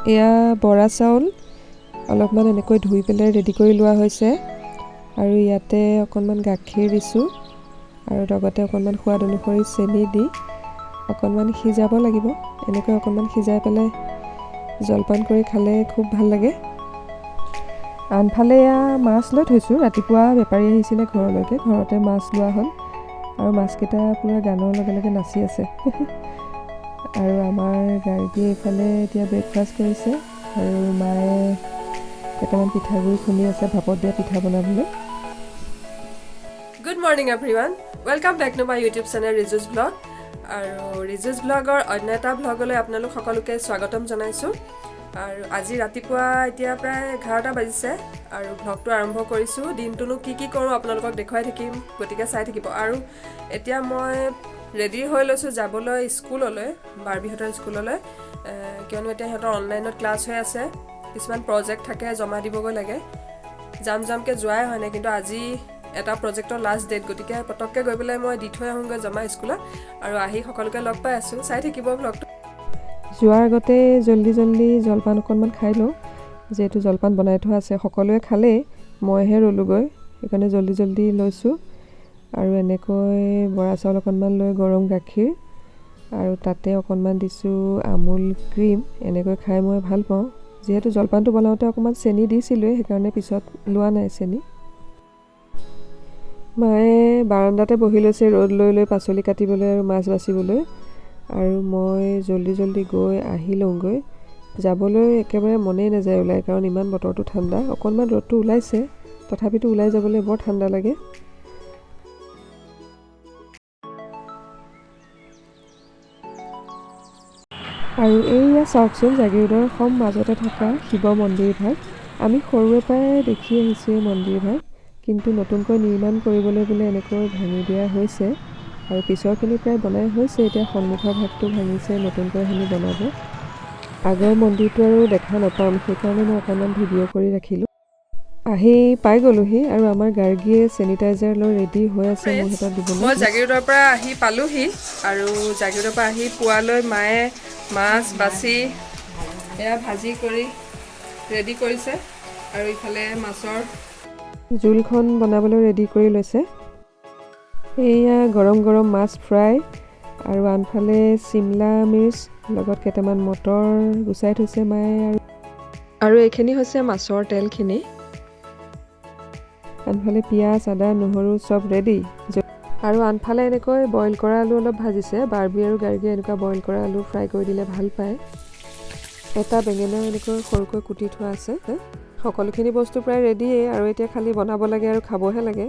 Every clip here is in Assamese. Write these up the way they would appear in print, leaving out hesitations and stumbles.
এয়া বৰা চাউল অলপমান এনেকৈ ধুই পেলাই ৰেডি কৰি লোৱা হৈছে আৰু ইয়াতে অকণমান গাখীৰ দিছোঁ আৰু লগতে অকণমান সোৱাদ অনুসৰি চেনি দি অকণমান সিজাব লাগিব। এনেকৈ অকণমান সিজাই পেলাই জলপান কৰি খালে খুব ভাল লাগে। আনফালে এয়া মাছ লৈ থৈছোঁ। ৰাতিপুৱা বেপাৰী আহিছিলে ঘৰলৈকে, ঘৰতে মাছ লোৱা হ'ল আৰু মাছকেইটা পূৰা গানৰ লগে লগে নাচি আছে। আৰু আমাৰ গাৰ্গীয়ে এইফালে এতিয়া ব্ৰেকফাষ্ট কৰিছে আৰু মায়ে কেইটামান পিঠাগুড়ি খুন্দি আছে ভাপত দিয়া পিঠা বনাবলৈ। Good morning everyone, welcome back to my YouTube channel Riju's vlog. আৰু ৰিজুজ ব্লগৰ অন্য এটা ব্লগলৈ আপোনালোক সকলোকে স্বাগতম জনাইছোঁ। আৰু আজি ৰাতিপুৱা এতিয়া প্ৰায় 11টা বাজিছে আৰু ব্লগটো আৰম্ভ কৰিছোঁ। দিনটোনো কি কি কৰোঁ আপোনালোকক দেখুৱাই থাকিম, গতিকে চাই থাকিব। আৰু এতিয়া মই ৰেডি হৈ লৈছোঁ যাবলৈ স্কুললৈ, বাৰ্বিহঁতৰ স্কুললৈ। কিয়নো এতিয়া সিহঁতৰ অনলাইনত ক্লাছ হৈ আছে, কিছুমান প্ৰজেক্ট থাকে জমা দিবগৈ লাগে। যাম যামকৈ যোৱাই হয় নাই, কিন্তু আজি এটা প্ৰজেক্টৰ লাষ্ট ডেট, গতিকে পটককৈ গৈ পেলাই মই দি থৈ আহোঁগৈ জমা স্কুলত আৰু আহি সকলোকে লগ পাই আছোঁ। চাই থাকিব ব্লগটো। যোৱাৰ আগতে জল্দি জল্দি জলপান অকণমান খাই লওঁ, যিহেতু জলপান বনাই থোৱা আছে। সকলোৱে খালেই, মইহে ৰ'লোগৈ, সেইকাৰণে জল্দি জল্দি লৈছোঁ। আৰু এনেকৈ বৰা চাউল অকণমান লৈ গৰম গাখীৰ আৰু তাতে অকণমান দিছোঁ আমুল ক্ৰীম। এনেকৈ খাই মই ভাল পাওঁ। যিহেতু জলপানটো বনাওঁতে অকণমান চেনি দিছিলোঁৱেই, সেইকাৰণে পিছত লোৱা নাই চেনি। মায়ে বাৰাণ্ডাতে বহি লৈছে ৰ'দ লৈ লৈ পাচলি কাটিবলৈ আৰু মাছ বাচিবলৈ। আৰু মই জল্দি জল্দি গৈ আহি লওঁগৈ। যাবলৈ একেবাৰে মনেই নাযায় ওলাই, কাৰণ ইমান বতৰটো ঠাণ্ডা। অকণমান ৰ'দটো ওলাইছে, তথাপিতো ওলাই যাবলৈ বৰ ঠাণ্ডা লাগে। আৰু এইয়া চাওকচোন জাগিৰোডৰ সম মাজতে থকা শিৱ মন্দিৰ ভাগ। আমি সৰুৰে পৰাই দেখি আহিছোঁ এই মন্দিৰ ভাগ, কিন্তু নতুনকৈ নিৰ্মাণ কৰিবলৈ বোলে এনেকৈ ভাঙি দিয়া হৈছে আৰু পিছৰখিনি প্ৰায় বনাই হৈছে। এতিয়া সন্মুখৰ ভাগটো ভাঙিছে, নতুনকৈ হেনো বনাব। আগৰ মন্দিৰটো আৰু দেখা নাপাম, সেইকাৰণে মই অকণমান ভিডিঅ' কৰি ৰাখিলোঁ। আহি পাই গ'লোহি আৰু আমাৰ গাৰ্গীয়ে চেনিটাইজাৰ লৈ ৰেডি হৈ আছে মোৰ হাতত দিবলৈ। মই জাগিৰোডৰ পৰা আহি পালোহি আৰু জাগিৰোডৰ পৰা আহি পোৱালৈ মায়ে মাছ বাচি এয়া ভাজি কৰি ৰেডি কৰিছে আৰু ইফালে মাছৰ জোলখন বনাবলৈ ৰেডি কৰি লৈছে। এয়া গৰম গৰম মাছ ফ্ৰাই আৰু আনফালে চিমলা মিৰ্চ লগত কেইটামান মটৰ গুচাই থৈছে মায়ে। আৰু এইখিনি হৈছে মাছৰ তেলখিনি। আনফালে পিঁয়াজ, আদা, নহৰু চব ৰেডি। আৰু আনফালে এনেকৈ বইল কৰা আলু অলপ ভাজিছে। বাৰ্বি আৰু গাৰ্গীয়ে এনেকুৱা বইল কৰা আলু ফ্ৰাই কৰি দিলে ভাল পায়। এটা বেঙেনা এনেকৈ সৰুকৈ কুটি থোৱা আছে। সকলোখিনি বস্তু প্ৰায় ৰেডিয়েই আৰু এতিয়া খালি বনাব লাগে আৰু খাবহে লাগে।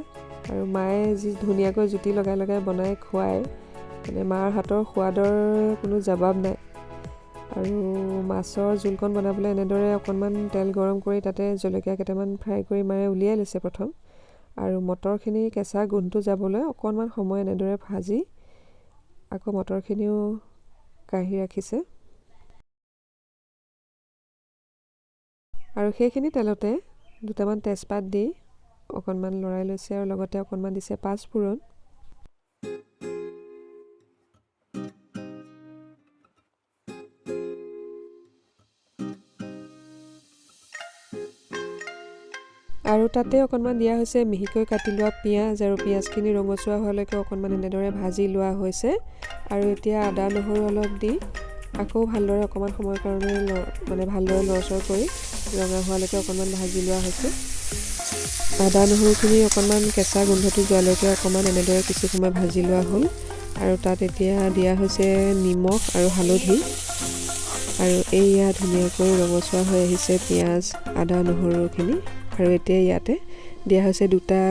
আৰু মায়ে যি ধুনীয়াকৈ জুতি লগাই লগাই বনাই খুৱায়, মানে মাৰ হাতৰ সোৱাদৰ কোনো জবাব নাই। আৰু মাছৰ জোলকণ বনাবলৈ এনেদৰে অকণমান তেল গৰম কৰি তাতে জলকীয়া কেইটামান ফ্ৰাই কৰি মায়ে উলিয়াই লৈছে প্ৰথম। আৰু মটৰখিনি কেঁচা গোন্ধটো যাবলৈ অকণমান সময় এনেদৰে ভাজি আকৌ মটৰখিনিও কাঢ়ি ৰাখিছে। আৰু সেইখিনি তেলতে দুটামান তেজপাত দি অকণমান লৰাই লৈছে আৰু লগতে অকণমান দিছে পাঁচফোৰণ। আৰু তাতে অকণমান দিয়া হৈছে মিহিকৈ কাটি লোৱা পিঁয়াজ আৰু পিঁয়াজখিনি ৰঙচুৱা হোৱালৈকে অকণমান এনেদৰে ভাজি লোৱা হৈছে। আৰু এতিয়া আদা নহৰু অলপ দি আকৌ ভালদৰে অকণমান সময়ৰ কাৰণে মানে ভালদৰে লৰচৰ কৰি ৰঙা হোৱালৈকে অকণমান ভাজি লোৱা হৈছে। আদা নহৰুখিনি অকণমান কেঁচা গোন্ধটো যোৱালৈকে অকণমান এনেদৰে কিছু সময় ভাজি লোৱা হ'ল। আৰু তাত এতিয়া দিয়া হৈছে নিমখ আৰু হালধি। আৰু এইয়া ধুনীয়াকৈ ৰঙচুৱা হৈ আহিছে পিঁয়াজ, আদা, নহৰুখিনি। আৰু এতিয়া ইয়াতে দিয়া হৈছে দুটা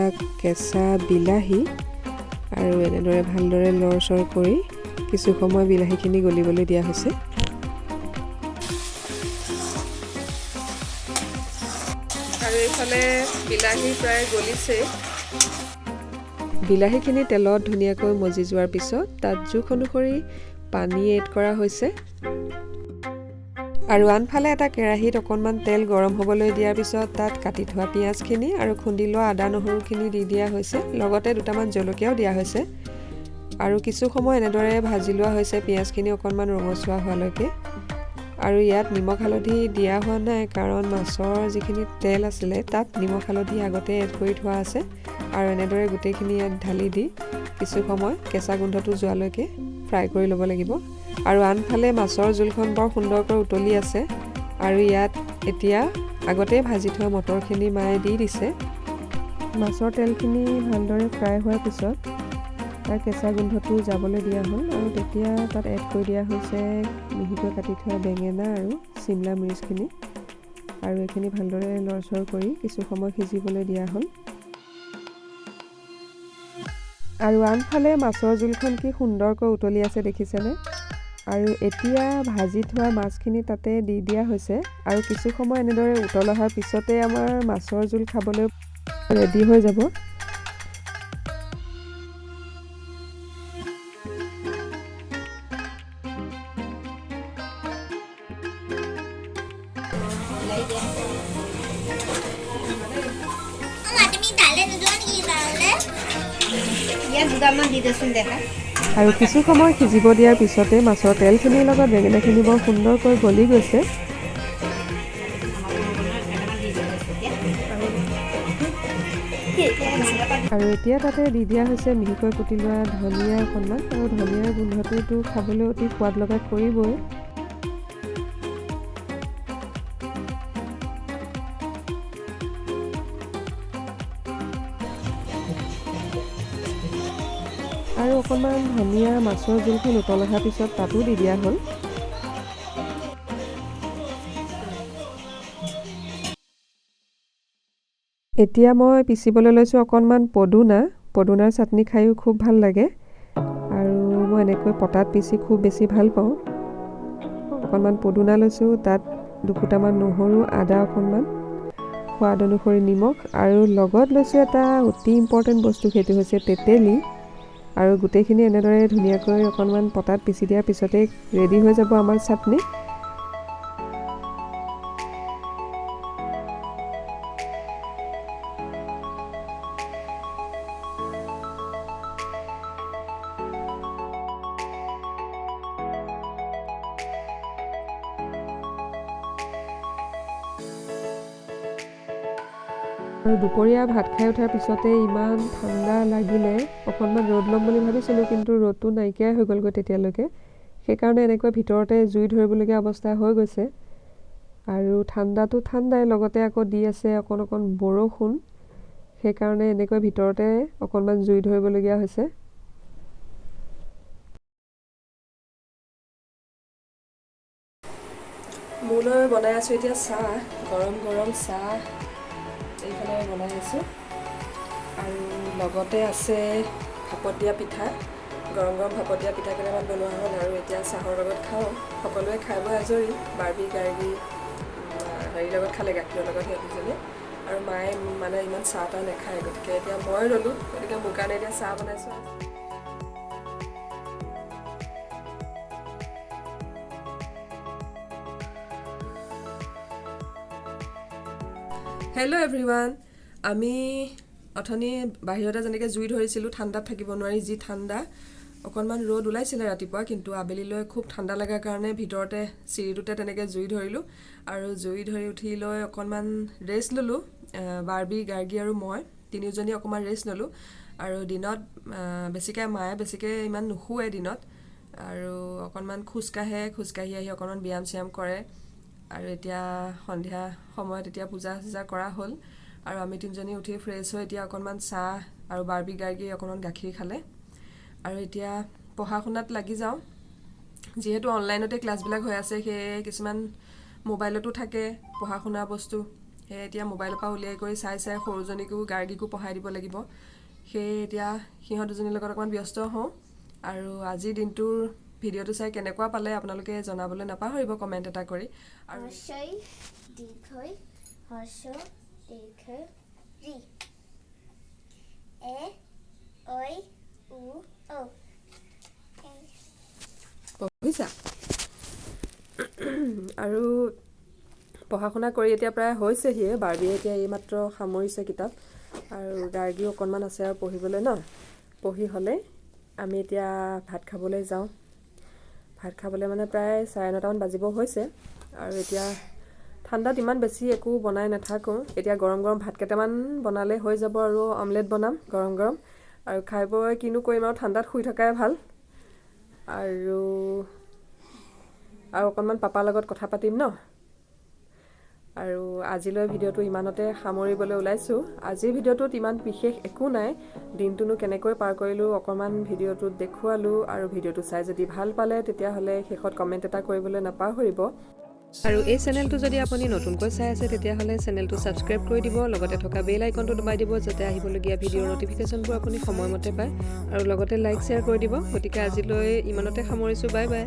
কেঁচা বিলাহী আৰু এনেদৰে ভালদৰে লৰচৰ কৰি কিছু সময় বিলাহীখিনি গলিবলৈ দিয়া হৈছে। আৰু এইফালে বিলাহী প্ৰায় গলিছে। বিলাহীখিনি তেলত ধুনীয়াকৈ মজি যোৱাৰ পিছত তাত জোখ অনুসৰি পানী এড কৰা হৈছে। আৰু আনফালে এটা কেৰাহীত অকণমান তেল গৰম হ'বলৈ দিয়াৰ পিছত তাত কাটি থোৱা পিঁয়াজখিনি আৰু খুন্দি লোৱা আদা নহৰুখিনি দি দিয়া হৈছে, লগতে দুটামান জলকীয়াও দিয়া হৈছে। আৰু কিছু সময় এনেদৰে ভাজি লোৱা হৈছে পিঁয়াজখিনি অকণমান ৰঙচুৱা হোৱালৈকে। আৰু ইয়াত নিমখ হালধি দিয়া হোৱা নাই, কাৰণ মাছৰ যিখিনি তেল আছিলে তাত নিমখ হালধি আগতে এড কৰি থোৱা আছে। আৰু এনেদৰে গোটেইখিনি ইয়াত ঢালি দি কিছু সময় কেঁচা গোন্ধটো যোৱালৈকে ফ্ৰাই কৰি ল'ব লাগিব। আৰু আনফালে মাছৰ জোলখন বৰ সুন্দৰকৈ উতলি আছে। আৰু ইয়াত এতিয়া আগতেই ভাজি থোৱা মটৰখিনি মায়ে দি দিছে। মাছৰ তেলখিনি ভালদৰে ফ্ৰাই হোৱাৰ পিছত তাৰ কেঁচা গোন্ধটো যাবলৈ দিয়া হ'ল। আৰু তেতিয়া তাত এড কৰি দিয়া হৈছে মিহিকৈ কাটি থোৱা বেঙেনা আৰু চিমলা মিৰ্চখিনি। আৰু এইখিনি ভালদৰে লৰচৰ কৰি কিছু সময় সিজিবলৈ দিয়া হ'ল। আৰু আনফালে মাছৰ জোলখন কি সুন্দৰকৈ উতলি আছে দেখিছেনে। আৰু এতিয়া ভাজি থোৱা মাছখিনি তাতে দি দিয়া হৈছে। আৰু কিছু সময় এনেদৰে উতল অহাৰ পিছতে আমাৰ মাছৰ জোল খাবলৈ ৰেডি হৈ যাব। আৰু কিছু সময় সিজিব দিয়াৰ পিছতে মাছৰ তেলখিনিৰ লগত বেঙেনাখিনি বৰ সুন্দৰকৈ গলি গৈছে। আৰু এতিয়া তাতে দি দিয়া হৈছে মিহিকৈ কুটি লোৱা ধনিয়া অকণমান। আৰু ধনিয়াৰ গোন্ধটোতো খাবলৈ অতি সোৱাদ লগা কৰিবই। আৰু অকণমান ধনিয়া মাছৰ জোলখন উতল অহাৰ পিছত তাতো দি দিয়া হ'ল। এতিয়া মই পিচিবলৈ লৈছোঁ অকণমান পদুনা। পদুনাৰ চাটনি খায়ো খুব ভাল লাগে। আৰু মই এনেকৈ পটাত পিচি খুব বেছি ভাল পাওঁ। অকণমান পদুনা লৈছোঁ, তাত দুফুটামান নহৰু, আদা অকণমান, সোৱাদ অনুসৰি নিমখ, আৰু লগত লৈছোঁ এটা অতি ইম্পৰ্টেণ্ট বস্তু, সেইটো হৈছে তেতেলী। আৰু গোটেইখিনি এনেদৰে ধুনীয়াকৈ অকণমান পটাত পিচি দিয়াৰ পিছতেই ৰেডি হৈ যাব আমাৰ চাটনি। আৰু দুপৰীয়া ভাত খাই উঠাৰ পিছতে ইমান ঠাণ্ডা লাগিলে, অকণমান ৰ'দ ল'ম বুলি ভাবিছিলোঁ, কিন্তু ৰ'দটো নাইকিয়াই হৈ গ'লগৈ তেতিয়ালৈকে। সেইকাৰণে এনেকৈ ভিতৰতে জুই ধৰিবলগীয়া অৱস্থা হৈ গৈছে। আৰু ঠাণ্ডাটো ঠাণ্ডাই, লগতে আকৌ দি আছে অকণ অকণ বৰষুণ, সেইকাৰণে এনেকৈ ভিতৰতে অকণমান জুই ধৰিবলগীয়া হৈছে। মোলৈ বনাই আছোঁ এতিয়া চাহ, গৰম গৰম চাহ এইফালে বনাই আছোঁ। আৰু লগতে আছে ভাপত দিয়া পিঠা, গৰম গৰম ভাপত দিয়া পিঠা কেইটামান বনোৱা হ'ল। আৰু এতিয়া চাহৰ লগত খাওঁ, সকলোৱে খাই বৈ আজৰি। বাৰ্বি গাৰ্গী হেৰিৰ লগত খালে, গাখীৰৰ লগত সিহঁত দুজনীয়ে। আৰু মায়ে মানে ইমান চাহ তাহ নাখায়, গতিকে এতিয়া মই ৰ'লোঁ, গতিকে মোৰ কাৰণে এতিয়া চাহ বনাইছোঁ। হেল্ল' এভৰিৱান, আমি অথনি বাহিৰতে যেনেকৈ জুই ধৰিছিলোঁ, ঠাণ্ডাত থাকিব নোৱাৰি, যি ঠাণ্ডা। অকণমান ৰ'দ ওলাইছিলে ৰাতিপুৱা, কিন্তু আবেলিলৈ খুব ঠাণ্ডা লগাৰ কাৰণে ভিতৰতে চিৰিটোতে তেনেকৈ জুই ধৰিলোঁ। আৰু জুই ধৰি উঠি লৈ অকণমান ৰেষ্ট ল'লোঁ। বাৰ্বি, গাৰ্গী আৰু মই তিনিওজনী অকণমান ৰেষ্ট ল'লোঁ। আৰু দিনত বেছিকৈ মায়ে বেছিকৈ ইমান নুশুৱে দিনত, আৰু অকণমান খোজকাঢ়ে, খোজকাঢ়ি আহি অকণমান ব্যায়াম চিয়াম কৰে। আৰু এতিয়া সন্ধিয়া সময়ত এতিয়া পূজা চূজা কৰা হ'ল। আৰু আমি তিনিজনী উঠি ফ্ৰেছ হৈ এতিয়া অকণমান চাহ আৰু বাৰ্বি গাৰ্গী অকণমান গাখীৰ খালে। আৰু এতিয়া পঢ়া শুনাত লাগি যাওঁ, যিহেতু অনলাইনতে ক্লাছবিলাক হৈ আছে, সেয়ে কিছুমান মোবাইলতো থাকে পঢ়া শুনা বস্তু, সেয়ে এতিয়া মোবাইলৰ পৰা উলিয়াই কৰি চাই চাই সৰুজনীকো গাৰ্গীকো পঢ়াই দিব লাগিব। সেয়ে এতিয়া সিহঁত দুজনীৰ লগত অকণমান ব্যস্ত হওঁ। আৰু আজিৰ দিনটোৰ ভিডিঅ'টো চাই কেনেকুৱা পালে আপোনালোকে জনাবলৈ নাপাহৰিব কমেণ্ট এটা কৰি। আৰু হৰ্ষই দীৰ্ঘই হৰ্ষ দীৰ্ঘ ৰি এ ঐ উ ঔ। পঢ়িছা? আৰু পঢ়া শুনা কৰি এতিয়া প্ৰায় হৈছেহিয়ে। বাৰ্বিয়ে এতিয়া এইমাত্ৰ সামৰিছে কিতাপ, আৰু গাৰ্গীও অকণমান আছে আৰু পঢ়িবলৈ ন। পঢ়ি হ'লে আমি এতিয়া ভাত খাবলৈ যাওঁ। ভাত খাবলৈ মানে প্ৰায় 9:30টামান বাজিব হৈছে। আৰু এতিয়া ঠাণ্ডাত ইমান বেছি একো বনাই নাথাকোঁ। এতিয়া গৰম গৰম ভাত কেইটামান বনালে হৈ যাব আৰু অমলেট বনাম গৰম গৰম আৰু খাই বৈ কিনো কৰিম আৰু, ঠাণ্ডাত শুই থকাই ভাল। আৰু আৰু অকণমান পাপাৰ লগত কথা পাতিম ন। আৰু আজিলৈ ভিডিঅ'টো ইমানতে সামৰিবলৈ ওলাইছোঁ। আজিৰ ভিডিঅ'টোত ইমান বিশেষ একো নাই। দিনটোনো কেনেকৈ পাৰ কৰিলোঁ অকণমান ভিডিঅ'টোত দেখুৱালোঁ। আৰু ভিডিঅ'টো চাই যদি ভাল পালে, তেতিয়াহ'লে শেষত কমেণ্ট এটা কৰিবলৈ নাপাহৰিব। আৰু এই চেনেলটো যদি আপুনি নতুনকৈ চাই আছে, তেতিয়াহ'লে চেনেলটো ছাবস্ক্ৰাইব কৰি দিব, লগতে থকা বেল আইকনটো দবাই দিব, যাতে আহিবলগীয়া ভিডিঅ'ৰ ন'টিফিকেশ্যনবোৰ আপুনি সময়মতে পায়। আৰু লগতে লাইক, শ্বেয়াৰ কৰি দিব। গতিকে আজিলৈ ইমানতে সামৰিছোঁ। Bye bye.